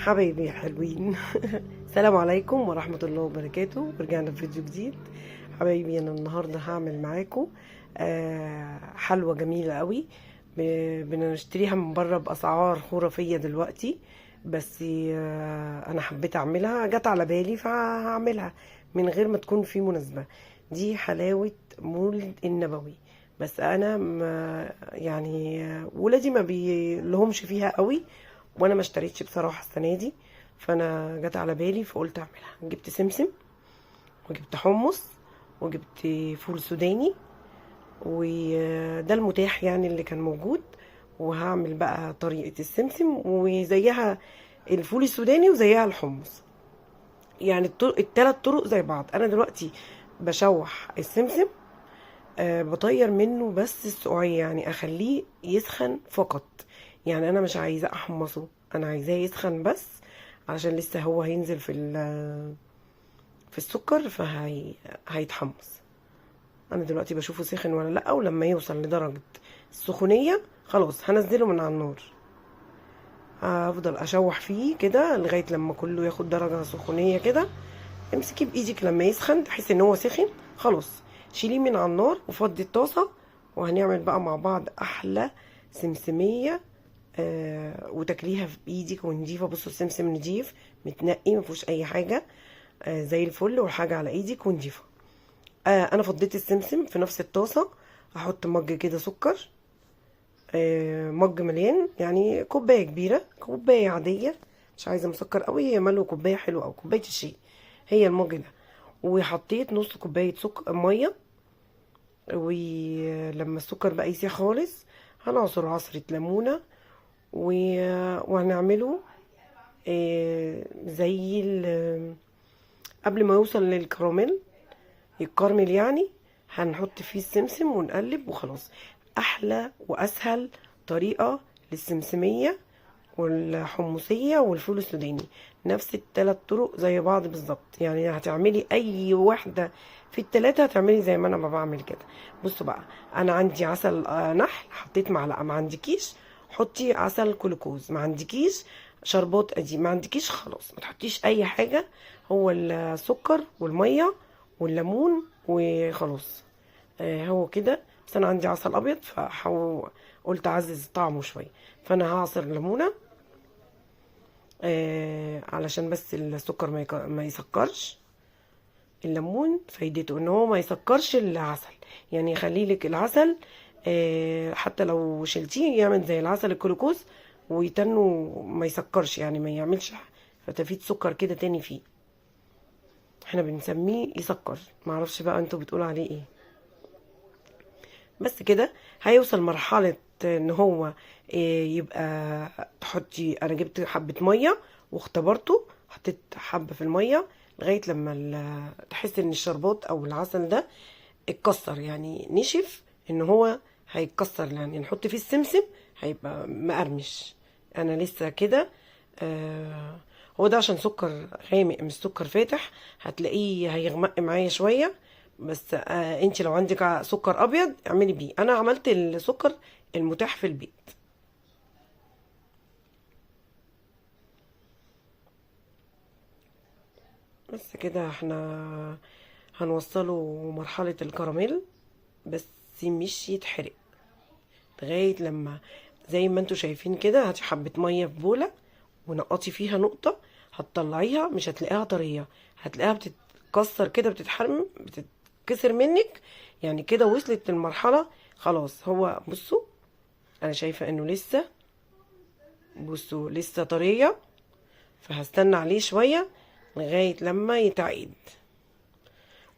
حبايبي الحلوين السلام عليكم ورحمة الله وبركاته. رجعنا في فيديو جديد حبايبي. انا النهاردة هعمل معاكم حلوة جميلة قوي، بنشتريها من بره بأسعار خرافية دلوقتي، بس انا حبيت اعملها، جت على بالي فهعملها من غير ما تكون في مناسبة. دي حلاوة مولد النبوي، بس انا ما يعني ولادي ما بيلهمش فيها قوي، وانا ما اشتريتش بصراحة السنة دي، فانا جت على بالي فقلت اعملها. جبت سمسم وجبت حمص وجبت فول سوداني، وده المتاح يعني اللي كان موجود. وهعمل بقى طريقة السمسم وزيها الفول السوداني وزيها الحمص، يعني التلات طرق زي بعض. انا دلوقتي بشوح السمسم، بطير منه بس السقعية، يعني اخليه يسخن فقط، يعني انا مش عايزاه احمصه، انا عايزاه يسخن بس علشان لسه هو هينزل في السكر فهيتحمص. انا دلوقتي بشوفه سخن ولا لا، ولما يوصل لدرجة السخونية خلاص هنزله من على النار. هفضل اشوح فيه كده لغاية لما كله ياخد درجة سخونية كده. امسكيه بايدك لما يسخن تحسي ان هو سخن، خلاص شيليه من على النار وفضي الطاسة، وهنعمل بقى مع بعض احلى سمسمية، وتاكليها في بايدك ونضيفة. بصوا السمسم نضيف متنقي ما فيهوش اي حاجة، زي الفل، والحاجة على ايدك ونضيفة. انا فضيت السمسم في نفس الطاسة، هحط مج كده سكر، مج مليان يعني كوباية كبيرة، كوباية عادية مش عايزة مسكر قوي، هي ملو كوباية حلوة او كوباية الشاي هي المج ده. وحطيت نص كوباية سكر مية، ولما السكر بقى يسيح خالص هنعصر عصرة ليمونة، وهنعمله زي قبل ما يوصل للكراميل، يتكرمل يعني، هنحط فيه السمسم ونقلب وخلاص. احلى واسهل طريقة للسمسمية والحمصية والفول السوداني، نفس التلات طرق زي بعض بالظبط، يعني هتعملي اي واحدة في التلاتة هتعملي زي ما انا ما بعمل كده. بصوا بقى، انا عندي عسل نحل، حطيت معلقة، ما عندكيش حطي عسل كلوكوز، ما عندكيش شربات قديم، ما عندكيش خلاص ما تحطيش اي حاجة، هو السكر والمية والليمون وخلاص. هو كده. بس انا عندي عسل ابيض فقلت اعزز طعمه شوية، فانا هعصر ليمونة، علشان بس السكر ما يسكرش. الليمون فايدته ان هو ما يسكرش العسل، يعني يخلي لك العسل، حتى لو شلتيه يعمل زي العسل الكلوكوز ويتنه ما يسكرش، يعني ما يعملش فتافيت سكر كده تاني فيه. احنا بنسميه يسكر، ما اعرفش بقى انتوا بتقولوا عليه ايه. بس كده هيوصل مرحلة ان هو يبقى تحطي، انا جبت حبة مية واختبرته، حطيت حبة في المية لغاية لما تحس ان الشربات او العسل ده اتكسر، يعني نشف، ان هو هيتكسر، يعني نحط فيه السمسم هيبقى مقرمش. انا لسه كده، هو ده عشان سكر غامق مش سكر فاتح، هتلاقيه هيغمق معايا شوية، بس انت لو عندك سكر ابيض اعملي بيه. انا عملت السكر المتاح في البيت. بس كده احنا هنوصله مرحلة الكراميل، بس مش يتحرق، لغاية لما زي ما انتوا شايفين كده. هاتي حبة مية في بولة ونقطي فيها نقطة، هتطلعيها مش هتلاقيها طرية، هتلاقيها بتتكسر كده، بتتحرم، بتتكسر منك، يعني كده وصلت للمرحلة خلاص. هو بصوا انا شايفة انه لسه، بصوا لسه طرية، فهستنى عليه شوية لغاية لما يتعقد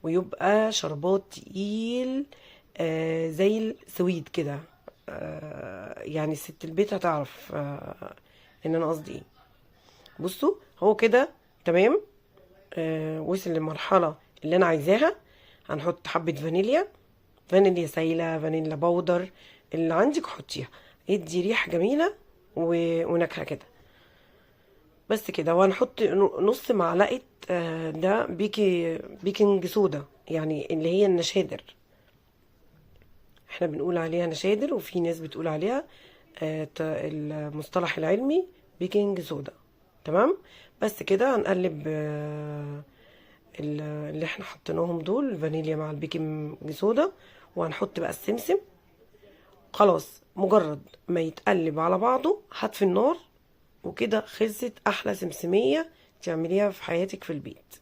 ويبقى شربات تقيل، زي السويد كده، يعني ست البيت هتعرف ان انا قصدي ايه. بصوا هو كده تمام، وصل للمرحلة اللي انا عايزاها. هنحط حبة فانيليا، فانيليا سايلة، فانيليا باودر، اللي عندك حطيها، يدي ريحة جميلة ونكهة كده. بس كده. وهنحط نص معلقة، ده بيكنج صودا، يعني اللي هي النشادر، احنا بنقول عليها نشادر، وفي ناس بتقول عليها، المصطلح العلمي بيكنج صودا. تمام، بس كده هنقلب اللي احنا حطيناهم دول، الفانيليا مع ال baking soda، وهنحط بقى السمسم. خلاص مجرد ما يتقلب على بعضه هطفي النار، وكده خلصت احلى سمسمية تعمليها في حياتك في البيت.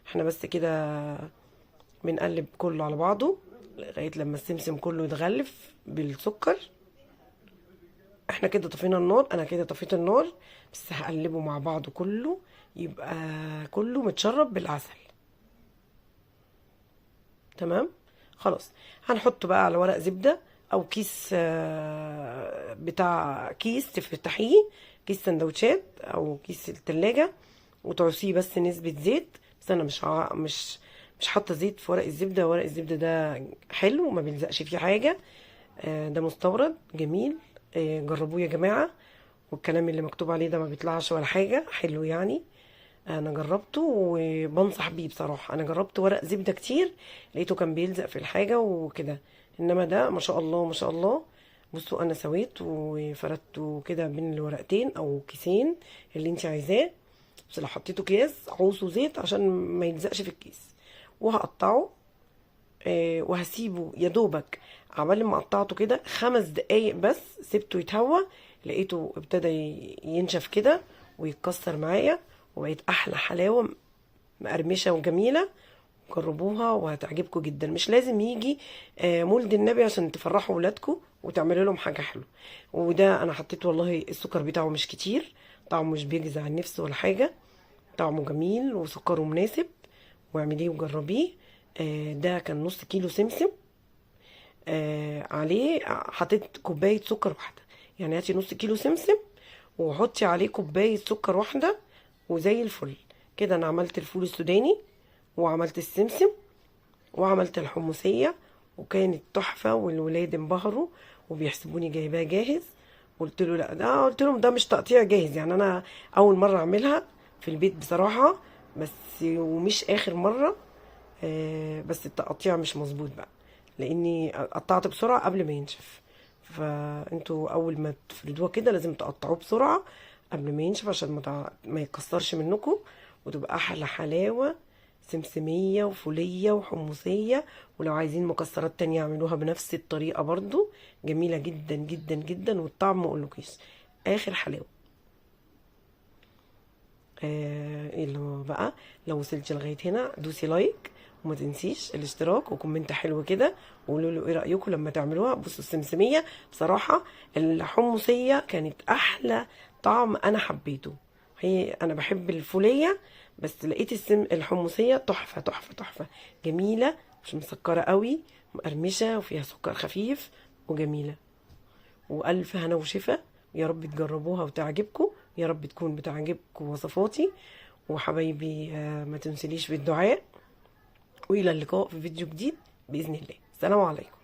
احنا بس كده بنقلب كله على بعضه لغاية لما السمسم كله يتغلف بالسكر. احنا كده طفينا النار، انا كده طفيت النار، بس هقلبه مع بعضه كله، يبقى كله متشرب بالعسل. تمام، خلاص هنحطه بقى على ورق زبدة او كيس، بتاع كيس تفتحيه، كيس سندوتشات او كيس التلاجة، وتعصيه بس نسبة زيت. بس انا مش حاطه زيت في ورق الزبدة. ورق الزبدة ده حلو وما بيلزقش فيه حاجة، ده مستورد جميل، جربوه يا جماعة. والكلام اللي مكتوب عليه ده ما بيطلعش ولا حاجة، حلو يعني. انا جربته وبنصح بيه بصراحة. انا جربت ورق زبدة كتير لقيته كان بيلزق في الحاجة وكده، انما ده ما شاء الله ما شاء الله. بصوا انا سويت وفردته كده بين الورقتين او كيسين اللي انت عايزاه، بس لو حطيته اكياس عوصه زيت عشان ما يلزقش في الكيس. وهقطعه، وهسيبه يا دوبك عبال ما قطعته كده 5 دقايق بس، سبته يتهوى، لقيته ابتدى ينشف كده ويتكسر معايا، وبقت احلى حلاوة مقرمشه وجميلة. جربوها وهتعجبكم جدا. مش لازم يجي مولد النبي عشان تفرحوا ولادكم وتعملوا لهم حاجة حلوة. وده انا حطيت والله السكر بتاعه مش كتير، طعمه مش بيجزع النفس ولا حاجة، طعمه جميل وسكره مناسب، واعمليه وجربيه. ده كان نص كيلو سمسم، عليه حطيت كوباية سكر واحدة، يعني هاتي نص كيلو سمسم وحطي عليه كوباية سكر واحدة وزي الفل كده. انا عملت الفول السوداني وعملت السمسم وعملت الحمصية، وكانت تحفة، والولاد انبهروا وبيحسبوني جايباه جاهز. قلت له لا، ده قلت لهم ده مش تقطيع جاهز، يعني انا اول مرة اعملها في البيت بصراحة، بس ومش اخر مرة. بس التقطيع مش مظبوط بقى لاني قطعت بسرعة قبل ما ينشف، فانتوا اول ما تفردوها كده لازم تقطعوه بسرعة قبل ما ينشف عشان ما يتكسرش منكم، وتبقى احلى حلاوة سمسمية وفولية وحمصية. ولو عايزين مكسرات تانية اعملوها بنفس الطريقة برضو، جميلة جدا جدا جدا، والطعم ما اقولكيش اخر حلاوة. يلا بقى لو وصلتي لغاية هنا دوسي like وما تنسيش الاشتراك و comment حلو كده، وقولوا له ايه رأيكم لما تعملوها. بصوا السمسمية بصراحة الحمصية كانت احلى طعم انا حبيته، هي انا بحب الفولية بس لقيت الحمصية تحفة تحفة تحفة، جميلة، مش مسكرة قوي، مقرمشة وفيها سكر خفيف وجميلة. وألف هنا وشفا، يا رب تجربوها وتعجبكم، يا رب تكون بتعجبكم وصفاتي. وحبايبي، ما تنسليش بالدعاء، وإلى اللقاء في فيديو جديد بإذن الله. السلام عليكم.